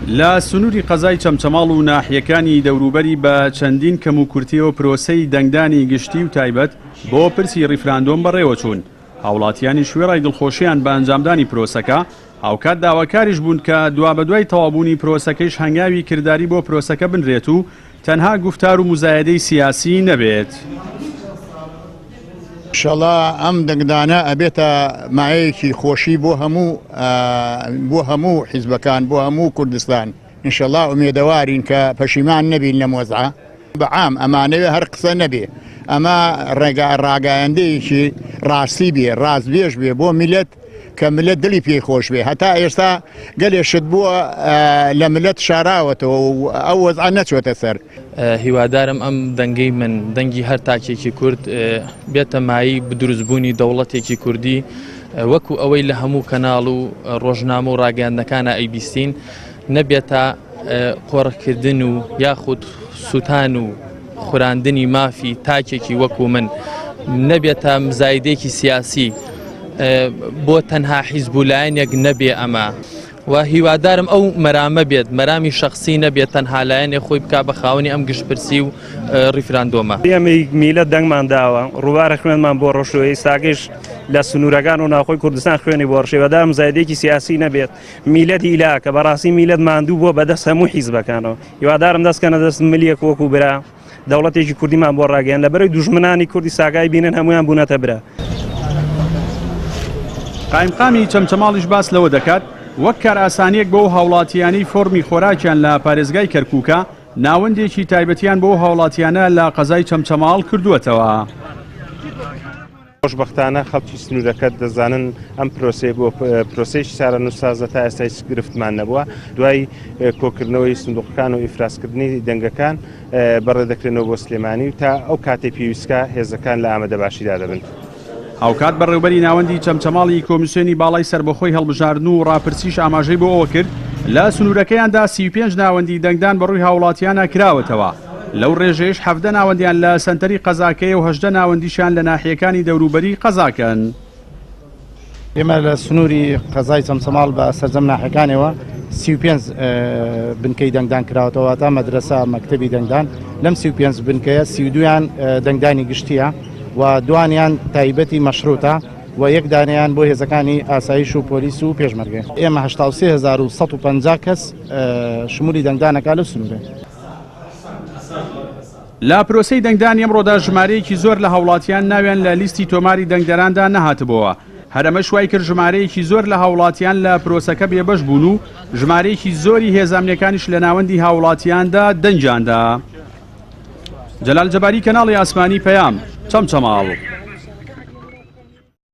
لە سنووری قەزای چەمچەماڵ و ناحیەکانی دەوروبەری بە چەندین کەموکورتیەوە پرۆسەی دەنگدانی گشتی و تایبەت بۆ پرسی ڕیفراندۆم بەڕێوەچوون، هاوڵاتیانیش وێڕای دڵخۆشیان بە ئەنجامدانی پرۆسەکە، هاوکات داواکاریش بوون کە دوابەدوای تەواوبوونی پرۆسەکەیش هەنگاوی کرداری بۆ پرۆسەکە بنرێت و تەنها گوفتار و موزایەدەی سیاسی نەبێت. ئیشەڵا ئەم دەنگدانە ئەبێتە مایەیەکی خۆشی بۆ هەموو بۆ هەموو حیزبەکان بۆ هەموو کوردستان ئینشەڵا ئومێدەوارین کە پەشیمان نەبین لەم وەزعە بە عام ئەمانەوێ هەر قسە نەبێ ئەمە ڕێگا ڕاگایەندەیەکی ڕاستی بێ ڕاستبێژ بێ بۆ میلەت کە ملت دڵی پێی خۆش بێ هەتا ئێستا گەلێ شت بووە لە ملت شاراوەتەوە و ئەو وەزعە نەچۆتە سەر. هیوادارم ئەم دەنگەی من دەنگی هەر تاکێکی کورد بێتە مایەی دروستبوونی دەوڵەتێکی کوردی وەکو ئەوەی لە هەموو کەناڵ و ڕۆژنامە و ڕاگەیاندنەکانە ئەیبیستین نەبێتە قۆرخکردن و یاخود سوتان و خوراندنی مافی تاکێکی وەکو من نەبێتە مزایدێکی سیاسی بۆ تەنها حیزب و لایەنێک نەبێ ئەمە و هیوادارم ئەو مەرامە بێت مەرامی شخصی نەبێت تەنها لایەنێ خۆی بک بە خاوەنی ئەم گشتپرسی و ڕیفراندۆمە. ئێمەی میلەت دەنگمان داوە ڕووبارە خوێنمان بۆ ڕۆشتووە ئێستاکەیش لە سنوورەکان و ناوخۆی کوردستان خوێنی بۆ ڕشێ بەدام زایدێکی سیاسی نەبێت میلەت هیلاکە بەڕاستی میلەت ماندوو بووە بەدەست هەموو حیزبەکانەوە هیوادارم دەستکەنە دەست ملیەک وەکو برا دەوڵەتێکی کوردیمان بۆ ڕاگەیان لە بەرەی دوژمنانی کوردی ساگای بینن هەمویان بوونەتە برا. قایمقامی چەمچەماڵیش باس لەوە دەکات، وەک کارئاسانییەک بۆ ئەو هاوڵاتییانەی فۆرمی خۆراکیان لە پارێزگای کەرکووکە، ناوەندێکی تایبەتیان بۆ ئەو هاوڵاتییانە لە قەزای چەمچەماڵ کردووەتەوە. خۆشبەختانە خەڵکی سنوورەکە دەزانن ئەم پرۆسەیە بۆ پرۆسەیەکی چارەنووسسازە، تا ئێستا هیچ گرفتمان نەبووە. دوای کۆکردنەوەی سندوقەکان و ئیفرازکردنی دەنگەکان بەڕێ دەکرێنەوە بۆ سلێمانی و تا ئەو کاتەی پێویستکە هێزەکان لە ئامادەباشیدا دەبن. هاوکات بەڕێوبەری ناوەندی چەمچەماڵی کۆمیسیۆنی باڵای سەربەخۆی هەڵبژاردن و ڕاپرسیش ئاماژەی بۆ ئەوە کرد، لە سنوورەکەیاندا 35 ناوەندی دەنگدان بەڕووی هاوڵاتیانە کراوەتەوە، لەو ڕێژەیەش 17 ناوەندیان لە سەنتەری قەزاکەیە و 18 ناوەندیشیان لە ناحیەکانی دەوروبەری قەزاکەن. ئێمە لە سنووری قەزای چەمچەماڵ بە سەرجەم ناحیەکانەوە 35 بنکەی دەنگدان کراوەتەوە، واتە مەدرەسە، مەکتەبی دەنگدان. لەم 35 بنکەیە 32یان دەنگدانی گشتییە و دوانیان تایبەتی مەشروتە و یەک دانەیان بۆ هێزەکانی ئاسایش و پۆلیس و پێشمەرگەیە. ئێمە 83150 کەس شمولی دەنگدانەکە لەو سنوورە. لە پرۆسەی دەنگدانی ئەمڕۆدا ژمارەیەکی زۆر لە هاوڵاتیان ناویان لە لیستی تۆماری دەنگدەراندا نەهاتبۆوە، هەر ئەمەش وایکرد ژمارەیەکی زۆر لە هاوڵاتیان لە پرۆسەکە بێبەش بوون و ژمارەیەکی زۆری هێزە ئەمنیەکانیش لە ناوەندی هاوڵاتیاندا دەنگیاندا. جەلال جەباری کەناڵی ئاسمانی پەیام، چەمچەماڵ.